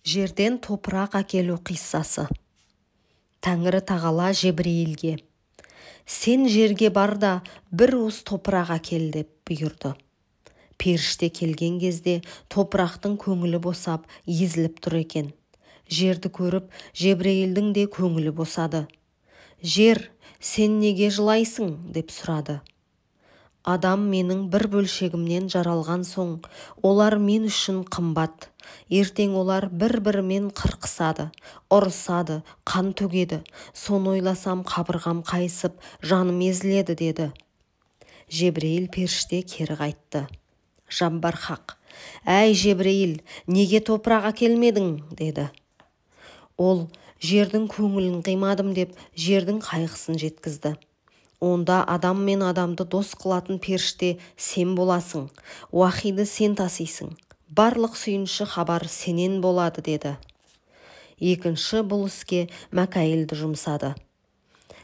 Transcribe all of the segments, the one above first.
Жерден топырақ әкелу қиссасы. Тәңірі тағала Жебірейілге: «Сен жерге бар да бір уыс топырақ әкел», – деп бұйырды. Періште келген кезде топырақтың көңілі босап, езіліп тұр екен. Жерді көріп, Жебірейілдің де көңілі босады. «Жер, сен неге жылайсың?» – деп сұрады. «Адам менің бір бөлшегімнен жаралған соң, олар мен үшін қымбат. Ертең олар бір-бірімен қырқысады, ұрысады, қан төгеді. Соны ойласам, қабырғам қайысып, жаным езіледі», – деді. Жебірейіл періште кері қайтты. Жаббар хақ: «Әй, Жебірейіл, неге топырақ әкелмедің?» – деді. Ол: «Жердің көңілін қимадым», – деп жердің қайғысын жеткізді. «Онда адам мен адамды дос қылатын періште сен боласың, уахиді сен тасисың, барлық сүйінші хабар сенен болады», – деді. Екінші бұл іске Мәкәйілді жұмсады.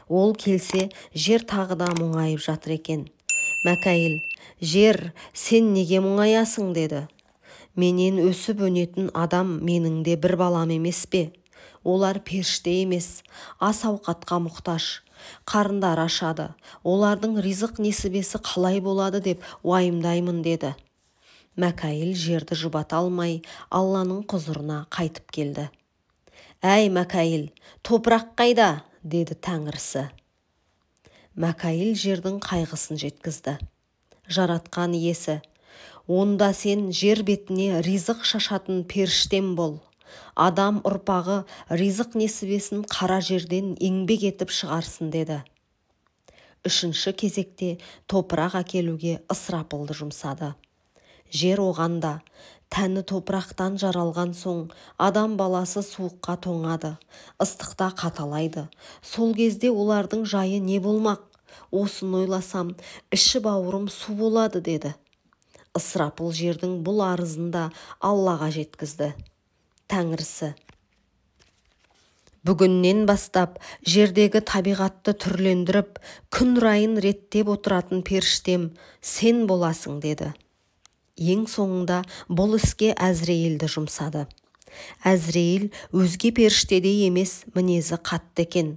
Ол келсе, жер тағы да мұңайып жатыр екен. Мәкәйіл: «Жер, сен неге мұңаясың?» – деді. «Менен өсіп өнетін адам менің де бір балам емес пе? Олар періште емес, ас-ауқатқа мұқтаж, қарындары ашады. Олардың ризық несібесі қалай болады деп уайымдаймын», – деді. Мәкәйіл жерді жұбата алмай, Алланың құзырына қайтып келді. «Әй, Мәкәйіл, топырақ қайда?» – деді тәңірісі. Мәкәйіл жердің қайғысын жеткізді. Жаратқан иесі: «Онда сен жер бетіне ризық шашатын періштем бол. Адам ұрпағы ризық несібесін қара жерден еңбек етіп шығарсын», – деді. Үшінші кезекте топырақ әкелуге Ысырапылды жұмсады. Жер оған да: «Тәні топырақтан жаралған соң, адам баласы суыққа тоңады, ыстықта қаталайды. Сол кезде олардың жайы не болмақ? Осыны ойласам, іші бауырым су болады», – деді. Ысырапыл жердің бұл арызын да Аллаға жеткізді. Тәңірісі: «Бүгіннен бастап жердегі табиғатты түрлендіріп, күн райын реттеп отыратын періштем сен боласың», – деді. Ең соңында бұл іске Әзірейілді жұмсады. Әзірейіл өзге періштедей емес, мінезі қатты екен.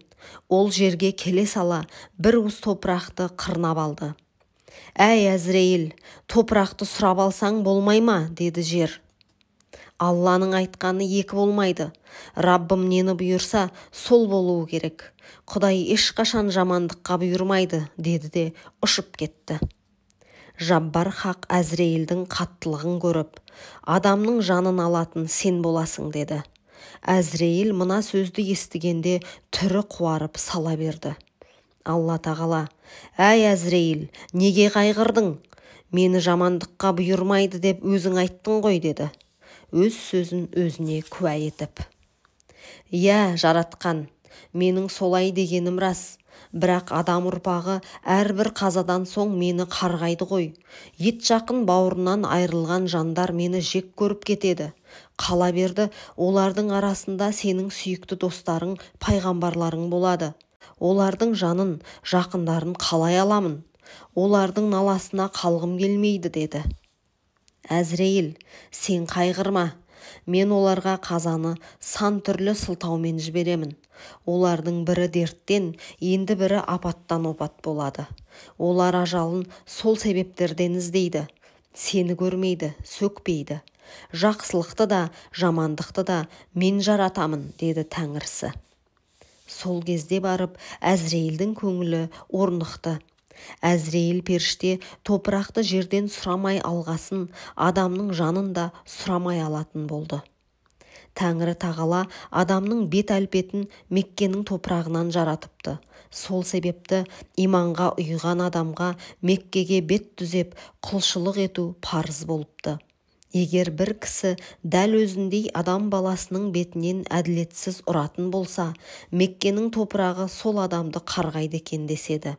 Ол жерге келе сала бір уыс топырақты қырнап алды. «Әй, Әзірейіл, топырақты сұрап алсаң болмай ма?» – деді жер. «Алланың айтқаны екі болмайды. Раббым нені бұйырса, сол болуы керек. Құдай ешқашан жамандыққа бұйырмайды», – деді де ұшып кетті. Жаббар хақ Әзірейілдің қаттылығын көріп: «Адамның жанын алатын сен боласың», – деді. Әзірейіл мына сөзді естігенде түрі қуарып сала берді. Алла тағала: «Әй, Әзірейіл, неге қайғырдың? Мені жамандыққа бұйырмайды деп өзің айттың ғой», – деді. Өз сөзін өзіне куә етіп. «Иә, жаратқан, менің солай дегенім рас, бірақ адам ұрпағы әрбір қазадан соң мені қарғайды ғой. Ет жақын бауырынан айырылған жандар мені жек көріп кетеді. Қала берді, олардың арасында сенің сүйікті достарың, пайғамбарларың болады. Олардың жанын, жақындарын қалай аламын? Олардың наласына қалғым келмейді», – деді. «Әзірейіл, сен қайғырма. Мен оларға қазаны сан түрлі сылтаумен жіберемін. Олардың бірі дерттен, енді бірі апаттан опат болады. Олар ажалын сол себептерден іздейді. Сені көрмейді, сөкпейді. Жақсылықты да, жамандықты да мен жаратамын», – деді тәңірісі. Сол кезде барып Әзірейілдің көңілі орнықты. Әзірейіл періште топырақты жерден сұрамай алғасын, адамның жанын да сұрамай алатын болды. Тәңірі тағала адамның бет әлпетін Меккенің топырағынан жаратыпты. Сол себепті иманға ұйыған адамға Меккеге бет түзеп, құлшылық ету парыз болыпты. Егер бір кісі дәл өзіндей адам баласының бетінен әділетсіз ұратын болса, Меккенің топырағы сол адамды қарғайды екен деседі.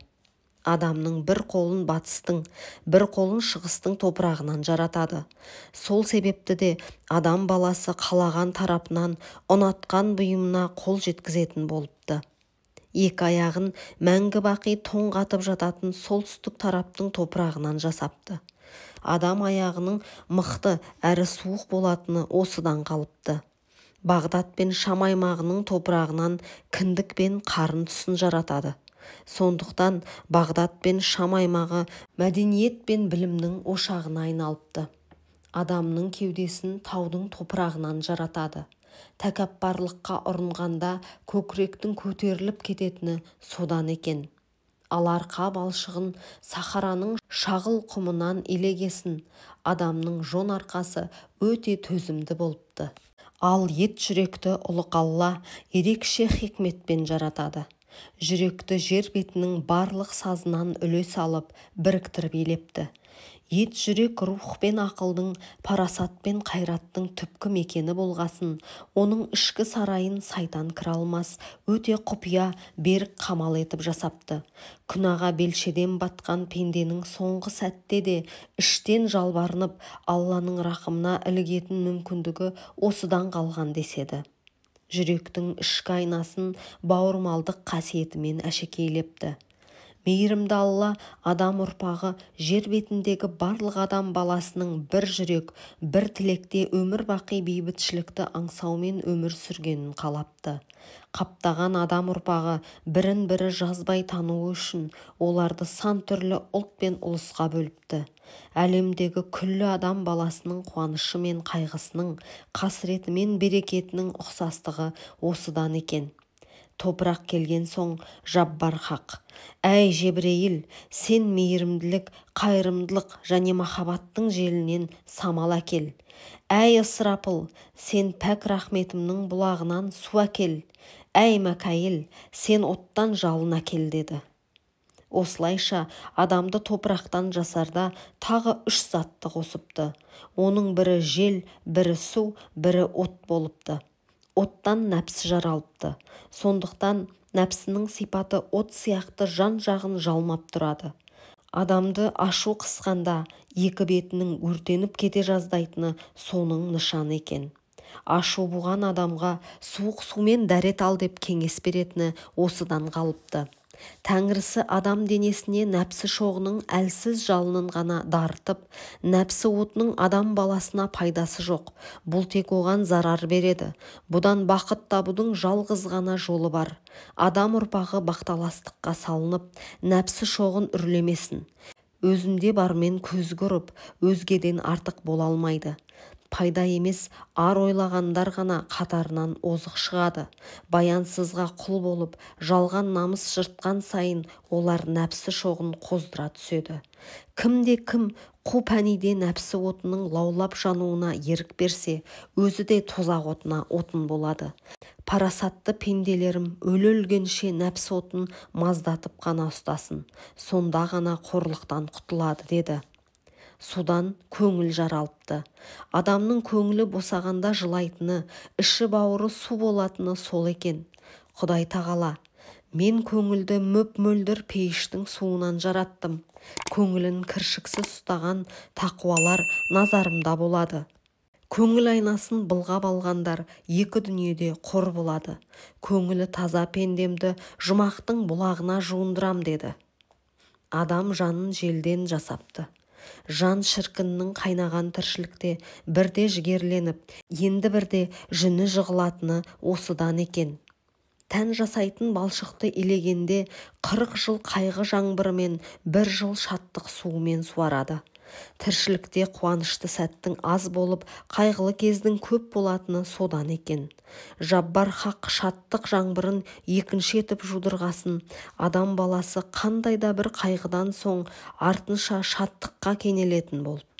Адамның бір қолын батыстың, бір қолын шығыстың топырағынан жаратады. Сол себепті де адам баласы қалаған тарапынан ұнатқан бұйымына қол жеткізетін болыпты. Екі аяғын мәңгі бақи тоңғатып жататын солтүстік тараптың топырағынан жасапты. Адам аяғының мықты әрі суық болатыны осыдан қалыпты. Бағдат пен Шам аймағының топырағынан кіндік пен қарын тұсын жаратады. Сондықтан Бағдат пен Шам аймағы мәдениет пен білімнің ошағына айналыпты. Адамның кеудесін таудың топырағынан жаратады. Тәкаппарлыққа ұрынғанда көкіректің көтеріліп кететіні содан екен. Ал арқа балшығын сахараның шағыл құмынан елегесін адамның жон арқасы өте төзімді болыпты. Ал ет жүректі ұлық Алла ерекше хикметпен жаратады. Жүректі жер бетінің барлық сазынан үлес алып, біріктіріп елепті. Ет жүрек рух пен ақылдың, парасат пен қайраттың түпкі мекені болғасын, оның ішкі сарайын сайтан кіре алмас, өте құпия, берік қамал етіп жасапты. Күнәға белшеден батқан пенденің соңғы сәтте де іштен жалбарынып, Алланың рақымына ілігетін мүмкіндігі осыдан қалған деседі. Жүректің ішкі айнасын бауырмалдық қасиетімен әшекейлепті. Мейірімді Алла адам ұрпағы жер бетіндегі барлық адам баласының бір жүрек, бір тілекте өмір бақи бейбітшілікті аңсаумен өмір сүргенін қалапты. Қаптаған адам ұрпағы бірін-бірі жазбай тануы үшін оларды сан түрлі ұлт пен ұлысқа бөліпті. Әлемдегі күллі адам баласының қуанышы мен қайғысының, қасіреті мен берекетінің ұқсастығы осыдан екен. Топырақ келген соң Жаббар хақ: «Әй Жебірейіл, сен мейірімділік, қайырымдылық және махаббаттың желінен самал әкел. Әй Ысырапыл, сен пәк рахметімнің бұлағынан су әкел. Әй Мәкәйіл, сен оттан жалын әкел» деді. Осылайша адамды топырақтан жасарда тағы 3 затты қосыпты. Оның бірі жел, бірі су, бірі от болыпты. Оттан нәпсі жаралыпты. Сондықтан нәпсінің сипаты от сияқты жан-жағын жалмап тұрады. Адамды ашу қысқанда екі бетінің өртеніп кете жаздайтыны соның нышаны екен. Ашу буған адамға суық сумен дәрет ал деп кеңес беретіні осыдан қалыпты. Тәңірісі адам денесіне нәпсі шоғының әлсіз жалынын ғана дарытып, нәпсі отының адам баласына пайдасы жоқ, бұл тек оған зарар береді. Бұдан бақыт табудың жалғыз ғана жолы бар. Адам ұрпағы бақталастыққа салынып, нәпсі шоғын үрлемесін. Өзінде бармен көзге ұрып, өзгеден артық бола алмайды. Пайда емес, ар ойлағандар ғана қатарынан озық шығады. Баянсызға құл болып, жалған намыс жыртқан сайын олар нәпсі шоғын қоздыра түседі. Кімде кім қу пәниде нәпсі отының лаулап жануына ерік берсе, өзі де тозақ отына отын болады. Парасатты пенделерім өле-өлгенше нәпсі отын маздатып қана ұстасын, сонда ғана қорлықтан құтылады деді. Судан көңіл жаралыпты. Адамның көңілі босағанда жылайтыны, іші бауыры су болатыны сол екен. Құдай тағала, мен көңілді мөп-мөлдір пейіштің суынан жараттым. Көңілін кіршіксіз ұстаған тақуалар назарымда болады. Көңіл айнасын былғап алғандар екі дүниеде қор болады. Көңілі таза пендемді жұмақтың бұлағына жуындырам деді. Адам жанын желден жасапты. Жан шіркіннің қайнаған тіршілікте бірде жігерленіп, енді бірде жүні жығылатыны осыдан екен. Тән жасайтын балшықты илегенде 40 жыл қайғы жаңбырымен, 1 жыл шаттық суымен суарады. Тіршілікте қуанышты сәттің аз болып, қайғылы кездің көп болатыны содан екен. Жаббар хақ шаттық жаңбырын екінші етіп жудырғасын, адам баласы қандай да бір қайғыдан соң артынша шаттыққа кенелетін болыпты.